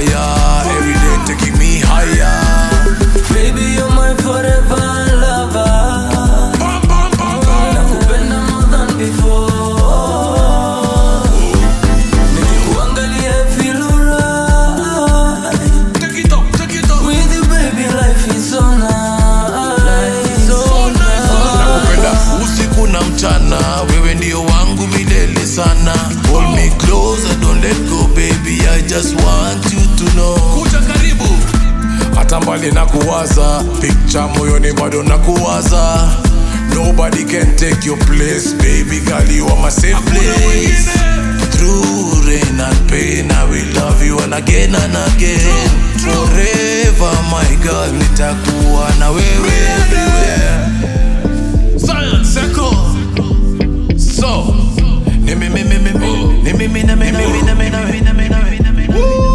fire, every day taking me higher. Baby, you're my forever lover. Bam, bam, bam, bam. Nakupenda more than before. Nikikuangalia I feel alright. Take it up, take it up. With you, baby, life is so nice. So nice. Nakupenda usiku na mchana, wewe ndio wangu milele sana. Hold me closer, don't let go, baby, I just want you to know. Kuja karibu. Hata mbali na kuwaza, picture moyoni bado na kuwaza. Nobody can take your place, baby girl, you are my safe place. Through rain and pain, I will love you and again and again. Forever, my girl, nitakuwa na wewe everywhere. Science Echo. So, ni mimi, mimi, ni mimi, na mimi, na mimi, na mimi, na mimi.